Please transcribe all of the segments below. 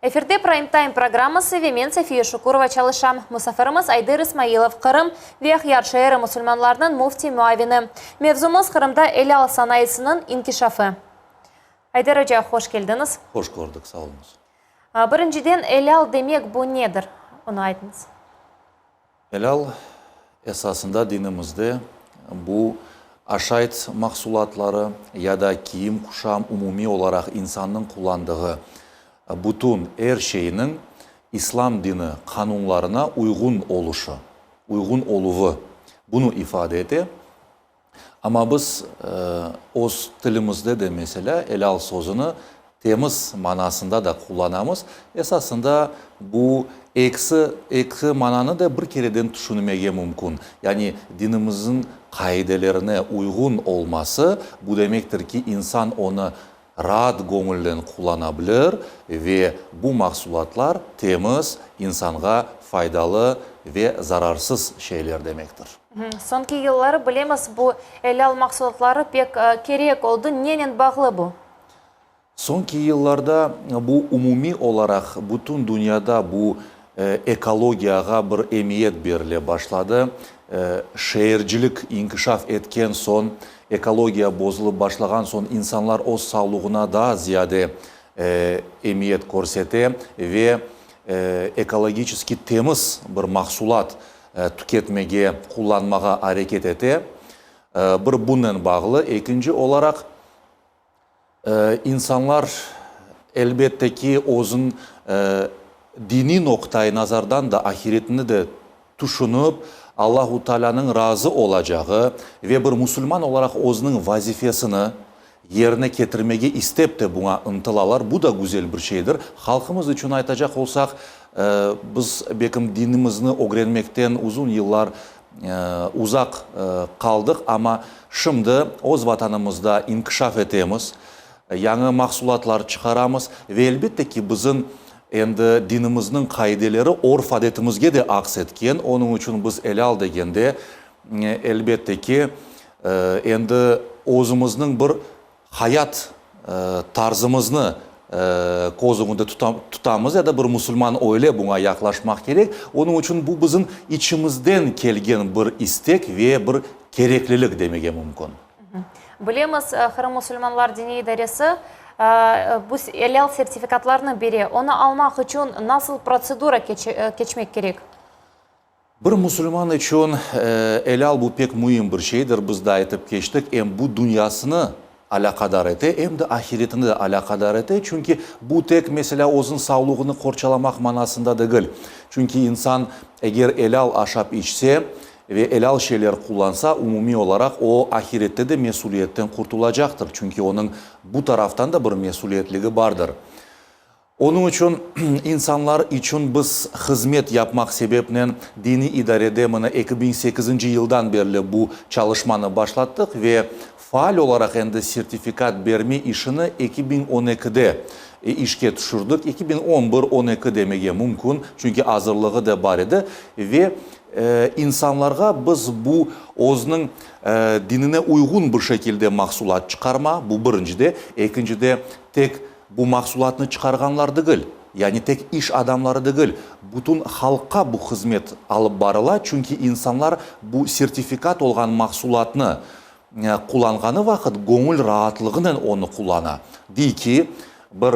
Efirde Prime Time programması ve men Safiye Şukurova çalışam. Musafirimiz Ayder İsmailov, Qırım ve Aqyar şeeri musulmanlarınıñ müfti muavini. Mevzumız Qırımda elâl sanayısınıñ inkişafı. Ayder oca, hoş keldiñiz. Hoş kördik, sağ oluñız. Birinciden, elâl demek bu nedir? Onı aytıñız. Elâl, esasında dinimizde bu aşayt mahsulatları ya da kiyim-quşam, umumiy olaraq insannıñ qullandığı bütün er şeyniñ İslam dini qanunlarına uyğun oluşı, uyğun oluvı, bunı ifade ete. Amma biz öz tilimizde de, meselâ, elâl sözüni temiz manasında da qullanamız. Esasında bu ekisi, eki mananı da bir kereden tüşünmege mümkün. Yani dinimizniñ qaidelerine uyğun olması, bu demektir ki, insan onı raat göñülden qullana bilir ve bu mahsulatlar temiz, insanğa faydalı ve zararsız şeyler demektir. Soñki yılları bilemiz, bu elâl mahsulatları pek kerek oldı. Nenen bağlı bu? Soñki yıllarda bu umumiy olaraq bütün dünyada bu ekologiyağa bir emiyet berile başladı. Şeercilik inkişaf etken soñ, ekologiya bozulıp başlağan soñ insanlar öz sağlığına daa ziyade emiyet körsete ve ekologiçeskiy temiz bir mahsulat tüketmege, qullanmağa areket ete. Bir bunen bağlı. Ekinci olaraq, İnsanlar, elbette ki, özüñ diniy noqtai nazardan da, ahiretini de tüşünip, Allahu Taalânıñ razı olacağı ve bir musulman olaraq özüniñ vazifesini yerine ketirmege istep de buña ıntılalar. Bu da güzel bir şeydir. Halqımız içün aytacaq olsaq, biz, belkim, dinimizni ögrenmekten uzun yıllar uzaq qaldıq, amma şimdi öz Vatanımızda inkişaf etemiz, yañı mahsulatlar çıqaramız ve, elbette ki, bizim endi dinimizniñ qaideleri örf-adetimizge de aks etken, onıñ içün biz elâl degende, elbette ki, endi özümizniñ bir Hayat tarzımıznı köz ögünde tutamız ya da bir musulman öyle buña yaqlaşmaq kerek. Onıñ içün bu bizim içimizden kelgen bir istek ve bir kereklilik demege mümkün. Bilemiz, Qırım musulmanlar diniy idaresi bu elâl sertifikatlarnı bere. Onı almaq içün nasıl protsedura keçmek kerek? Bir musulman içün elâl bu pek müim bir şeydir, biz de aytıp keçtik, em bu dünyasını alâqadar ete, em de ahiretini de alâqadar ete, çünki bu tek, meselâ, özüniñ sağlığını qorçalamaq manasında degil. Çünki insan eger elâl aşap içse ve elâl şeyler qullansa, umumiy olaraq o, ahirette de mesüliyetten qurtulacaqtır, çünki onıñ bu taraftan da bir mesüliyetligi bardır. Onıñ içün insanlar içün biz hızmet yapmaq sebepnen diniy idarede mına 2008-nci yıldan berli bu çalışmanı başlattıq ve faal olaraq endi sertifikat berme işini 2012-de işke tüşürdik, 2011, 12 demege mümkün, çünki azırlığı da bar edi ve insanlarğa biz bu özüniñ dinine uyğun bir şekilde mahsulat çıqarma, bu birincide, ekincide tek Bu mahsulatnı çıqarğanlar degil, yani tek iş adamları degil, bütün halqqa bu hızmet alıp barıla, çünki insanlar bu sertifikat olğan mahsulatnı qullanğanı vaqıt göñül raatlığınen onı qullana. Dey ki, bir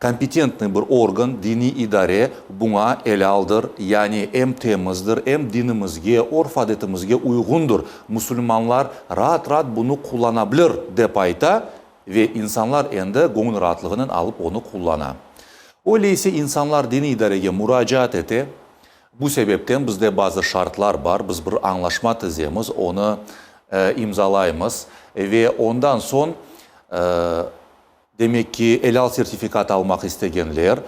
kompetentnıy bir organ, diniy idare buña elâldır, yani em temizdir, em dinimizge, örf-adetimizge uyğundır, musulmanlar raat-raat bunı qullana bilir, dep ayta Ve insanlar endi göñül raatlığınen alıp onı qullana. Öyle ise insanlar diniy idarege muracaat ete. Bu sebepten bizde bazı şartlar bar, biz bir añlaşma tizemiz, onı imzalaymız ve ondan soñ, demek ki, elâl sertifikat almaq istegenler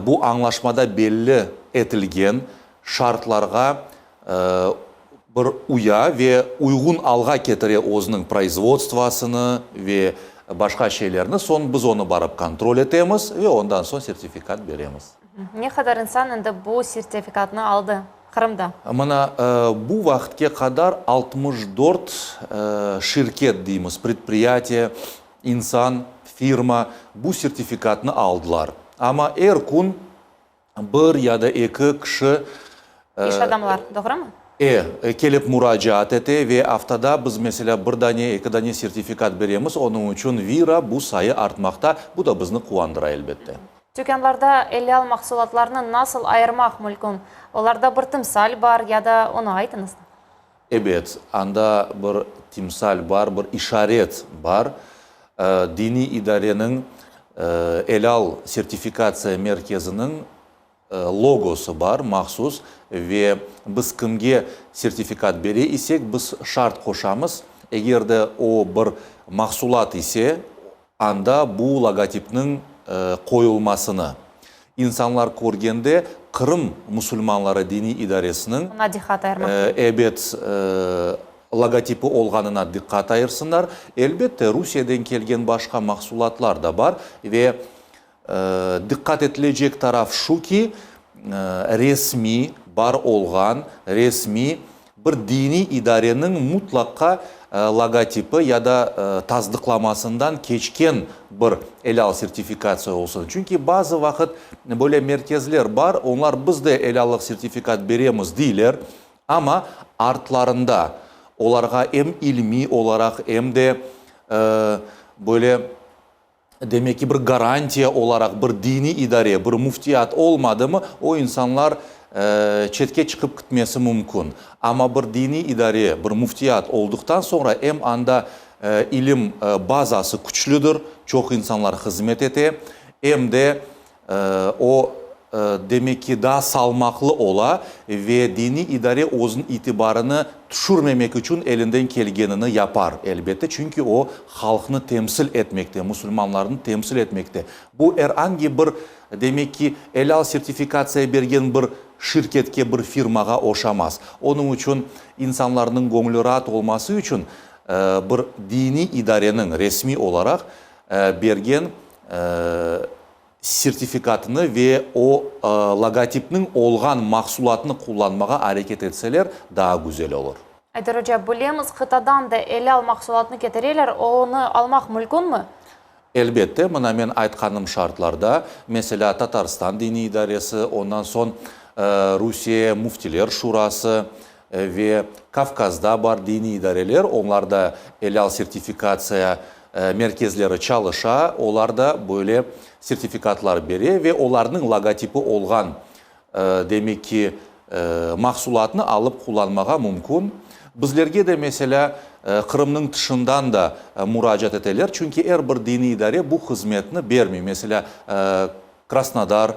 bu añlaşmada belli etilgen şartlarğa bir uya ve uyğun alğa ketire özüniñ proizvodstvosını ve başqa şeylerni, soñ biz onı barıp kontrol etemiz ve ondan soñ sertifikat beremiz. Ne qadar insan endi bu sertifikatnı aldı Qırımda? Mına bu vaqıtke qadar 64 şirket deymiz, predpriyatiye, insan, firma bu sertifikatnı aldılar. Amma er kün bir ya da eki kişi İş adamlar, doğrumı? E, kelip muracaat ete ve aftada biz, meselâ, bir dane, eki dane sertifikat beremiz, onıñ içün vira bu sayı artmaqta, bu da bizni quvandıra, elbette. Tükânlarda elâl mahsulatlarnı nasıl ayırmaq mülkün? Olarda bir timsal bar ya da onı aytıñız. Ebet, anda bir timsal bar, bir işaret bar. Diniy idareniñ Elâl sertifikatsiya merkeziniñ logosı bar mahsus ve biz kimge sertifikat bere isek, biz şart qoşamız, eger de o bir mahsulat ise, anda bu logotipniñ qoyulmasını insanlar körgende Qırım musulmanları diniy idaresiniñ, Oña diqqat ayırmaq kerek. ebet, logotipi olğanına diqqat ayırsınlar. Elbette, Rusiyeden kelgen başqa mahsulatlar da bar ve Diqqat etilecek taraf şu ki, resmiy, bar olğan resmiy bir diniy idareniñ mutlaqa logotipi ya da tasdıqlamasından keçken bir elâl sertifikatsiya olsun. Çünki bazı vaqıt böyle merkezler bar, onlar biz de elâllıq sertifikat beremiz deyler, amma artlarında olarğa em ilmiy olaraq, em de böyle Demek ki, bir garantiya olaraq bir diniy idare, bir müftiyat olmadımı, o insanlar çetke çıqıp kitmesi mümkün. Amma bir diniy idare, bir müftiyat olduqtan soñra em anda ilim bazası küçlüdir, çoq insanlar hızmet ete, em de O, demek ki, daa salmaqlı ola ve diniy idare özüniñ itibarını tüşürmemek içün elinden kelgenini yapar, elbette, çünki o, halqnı temsil etmekte, musulmanlarnı temsil etmekte. Bu er angi bir, demek ki, elâl sertifikatsiya bergen bir şirketke, bir firmağa oşamaz. Onıñ içün insanlarnıñ göñlü raat olması içün bir diniy idareniñ resmiy olaraq bergen sertifikatını ve o logotipniñ olğan mahsulatnı qullanmağa areket etseler, daa güzel olur. Ayder oca, bilemiz, qıtadan da elâl mahsulatnı ketireler, onı almaq mülkünmi? Elbette, mına men aytqanım şartlarda, meselâ, Tatarstan diniy idaresi, ondan soñ Rusiye Müftiler Şurası ve Kavkazda bar diniy idareler, onlar da elâl sertifikatsiya merkezleri çalışa, olar da böyle sertifikatlar bere ve olarnıñ logotipi olğan, demek ki, mahsulatnı alıp qullanmağa mümkün. Bizlerge de, meselâ, Qırımnıñ tışından da muracaat eteler, çünki er bir diniy idare bu hızmetni bermey. Meselâ, Krasnodar,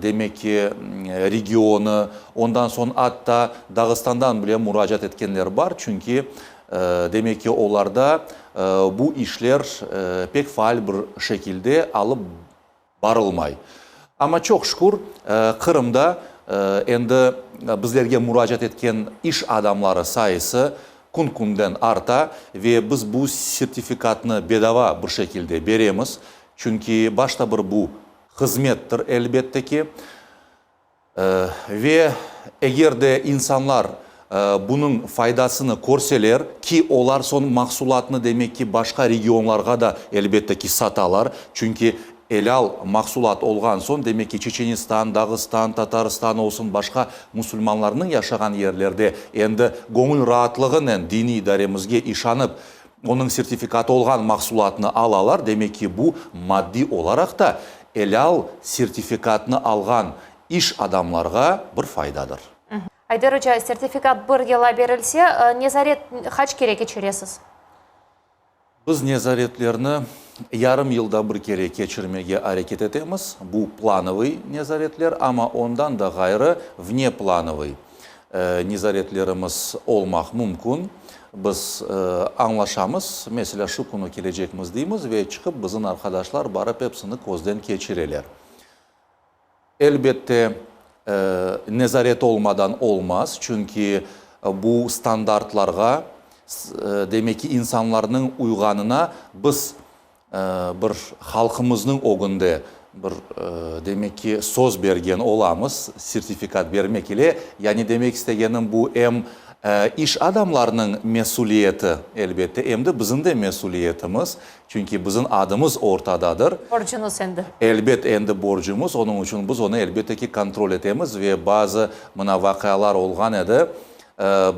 demek ki, regionı, ondan soñ atta Dağıstandan bile muracaat etkenler bar, çünki, demek ki, olarda bu işler pek faal bir şekilde alıp barılmay. Amma çoq şükür, Qırımda endi bizlerge muracaat etken iş adamları sayısı kün-künden arta ve biz bu sertifikatnı bedava bir şekilde beremiz, Çünki başta bir bu hızmettir, elbette ki. Ve eger de insanlar bunıñ faydasını körseler, ki olar soñ mahsulatnı demek ki başqa regionlarğa da elbette ki satalar, çünki elâl mahsulat olğan soñ, demek ki Çeçenistan, Dağıstan, Tatarstan olsun, başqa musulmanlarnıñ yaşağan yerlerde endi göñül raatlığınen diniy idaremizge işanıp, Onıñ sertifikatı olğan mahsulatnı alalar, demek ki, bu maddiy olaraq da elâl sertifikatnı alğan iş adamlarğa bir faydadır. Ayder oca, sertifikat bir yıla berilse, nezaret qaç kere keçiresiz? Biz nezaretlerni yarım yılda bir kere keçirmege areket etemiz, bu planovıy nezaretler, amma ondan da ğayrı vneplanovıy Nezaretlerimiz olmaq mümkün. Biz añlaşamız, meselâ, şu künü kelecekmiz deymiz ve çıqıp bizim arqadaşlar barıp epsini közden keçireler. Elbette, nezaret olmadan olmaz, çünki bu standartlarğa, demek ki, insanlarnıñ uyğanına biz bir halqımıznıñ ögünde bir, demek ki, söz bergen olamız, sertifikat bermek ile. Yani demek istegenim, bu em. İş adamlarınıñ mesüliyeti, elbette, em de bizim de mesüliyetimiz, çünki bizim adımız ortadadır. Borcunız endi. Elbet, endi borcumız, onıñ içün biz onı, elbette ki, kontrol etemiz ve bazı mına vaqialar olğan edi,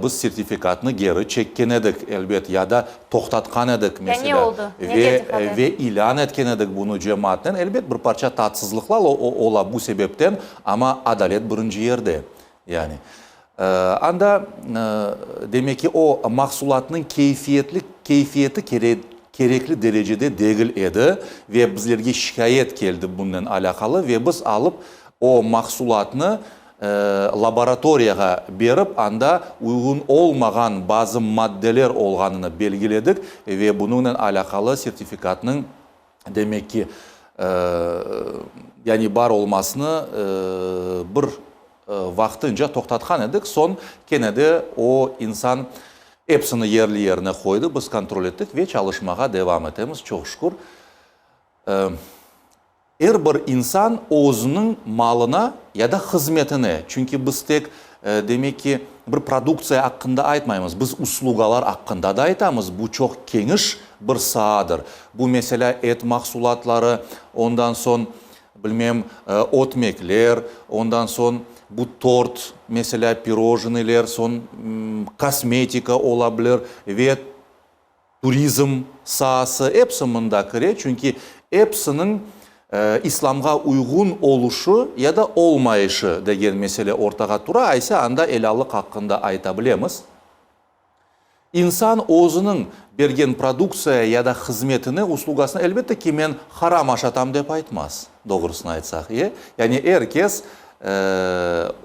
biz sertifikatnı geri çekken edik, elbet, ya da toqtatqan edik, Ya ne meselâ, oldı? Nege ve diqqat et? ve ilân etken edik bunı cemaatnen. Elbet, bir parça tatsızlıqlar ola bu sebepten, amma adalet birinci yerde. Yani, anda, demek ki, o mahsulatnıñ keyfiyetli keyfiyeti kerekli derecede degil edi ve bizlerge şikâyet keldi bunnen alâqalı ve biz alıp o mahsulatnı laboratoriyağa berip, anda uyğun olmağan bazı maddeler olğanını belgiledik ve bunıñnen alâqalı sertifikatnıñ, demek ki, yani bar olmasını bir vaqtınca toqtatqan edik. Soñ kene de o insan epsini yerli-yerine qoydı, biz kontrol ettik ve çalışmağa devam etemiz, çoq şükür. Er bir insan özüniñ malına ya da hızmetine, çünki biz tek, demek ki, bir produktsiya aqqında aytmaymız, biz uslugalar aqqında da aytamız, bu çoq keniş bir saadır. Bu, meselâ, et mahsulatları, ondan soñ, bilmem, ötmekler, ondan soñ bu tort, meselâ, pirojnıyler, soñ kosmetika ola bilir ve Turizm saası, episi mında kire, çünki episiniñ İslamğa uyğun oluşı ya da olmayışı degen mesele ortağa tura, aysa anda elâllıq aqqında ayta bilemiz. İnsan özüniñ bergen produktsiya ya da hızmetini, uslugasını, elbette ki, men haram aşatam dep aytmaz, doğrusını aytsaq, e? Yani er kes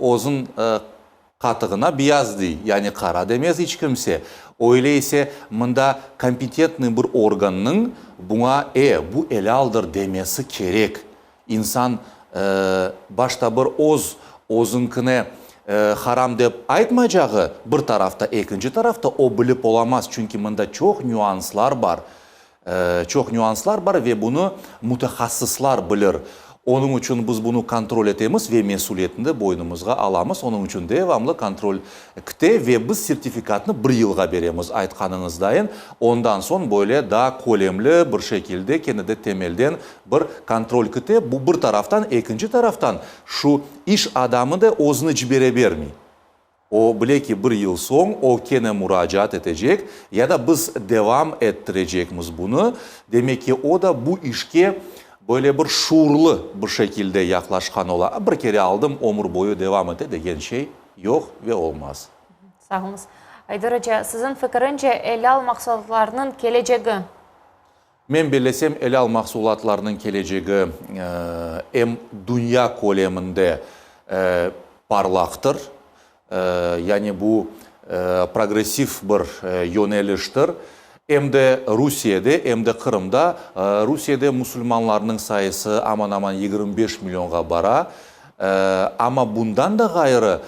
özün Qatığına biyaz dey, yani qara demez iç kimse. Öyle ise, mında kompetentnıy bir organnıñ buña e, bu elâldır demesi kerek. İnsan, başta bir öz özünkine haram dep aytmaycağı bir tarafta, ekinci tarafta o bilip olamaz, çünki mında çoq nüanslar bar. Çoq nüanslar bar ve bunı mütehassıslar bilir. Onıñ içün biz bunı kontrol etemiz ve mesüliyetni de boynumızğa alamız. Onıñ içün devamlı kontrol kte ve biz sertifikatnı bir yılğa beremiz, aytqanıñızdayın. Ondan soñ böyle daa kölemli bir şekilde kene de temelden bir kontrol kte. Bu bir taraftan, ekinci taraftan şu iş adamı da özüni cibere bermey. O bile ki, bir yıl soñ o kene muracaat etecek, ya da biz devam ettirecekmiz bunı. Demek ki, o da bu işke böyle bir şuurlı bir şekilde yaqlaşqan ola. Bir kere aldım, ömür boyu devam ete degen şey yoq ve olmaz. Sağ oluñız. Ayder oca, siziñ fikirince, elâl mahsulatlarnıñ kelecegi? Men bellesem, elâl mahsulatlarnıñ kelecegi em dünya köleminde parlaqtır, yani bu progressiv bir yöneliştir, em de Rusiyede, em de Qırımda. Rusiyede musulmanlarnıñ sayısı aman-aman 25 millionğa bara, amma bundan da ğayrı,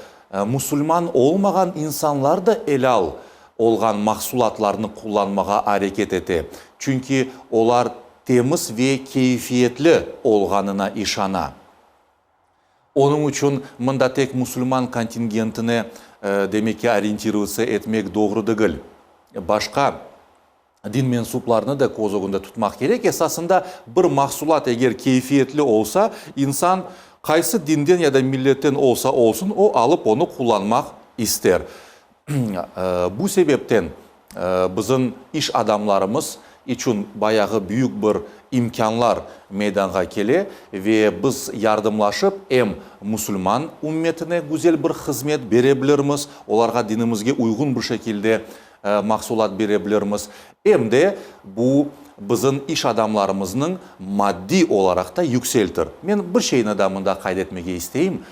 musulman olmağan insanlar da elâl olğan mahsulatlarnı qullanmağa areket ete, çünki olar temiz ve keyfiyetli olğanına işana. Onıñ içün mında tek musulman kontingentine, demek ki, oriyentirovаться etmek doğru degil. Başqa din mensuplarını da köz ögünde tutmaq kerek. Esasında, bir mahsulat eger keyfiyetli olsa, insan qaysı dinden ya da milletten olsa olsun, o alıp onı qullanmaq ister. Bu sebepten bizim iş adamlarımız içün bayağı büyük bir imkânlar meydanğa kele ve biz yardımlaşıp em musulman ümmetine güzel bir hızmet bere bilirmiz, olarğa dinimizge uyğun bir şekilde mahsulat bere bilirmiz, em de bu bizim iş adamlarımıznıñ maddiy olaraq da yükseltir. Men bir şeyni da mında qayd etmege isteyim,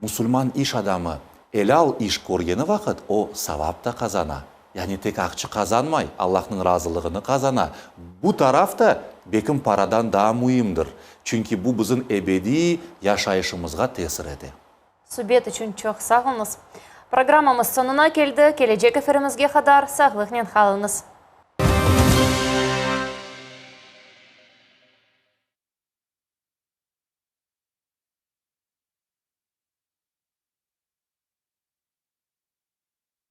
Musulman iş adamı elâl iş körgeni vaqıt o savap da qazana. Yani tek aqçı qazanmay, Allahnıñ razılığını qazana. Bu taraf da bekim paradan daa müimdir. Çünki bu bizim ebediy yaşayışımızğa tesir ete. Subet içün çoq sağ oluñız. Programmamız soñuna keldi. Kelecek efirimizge qadar sağlıqnen qalıñız.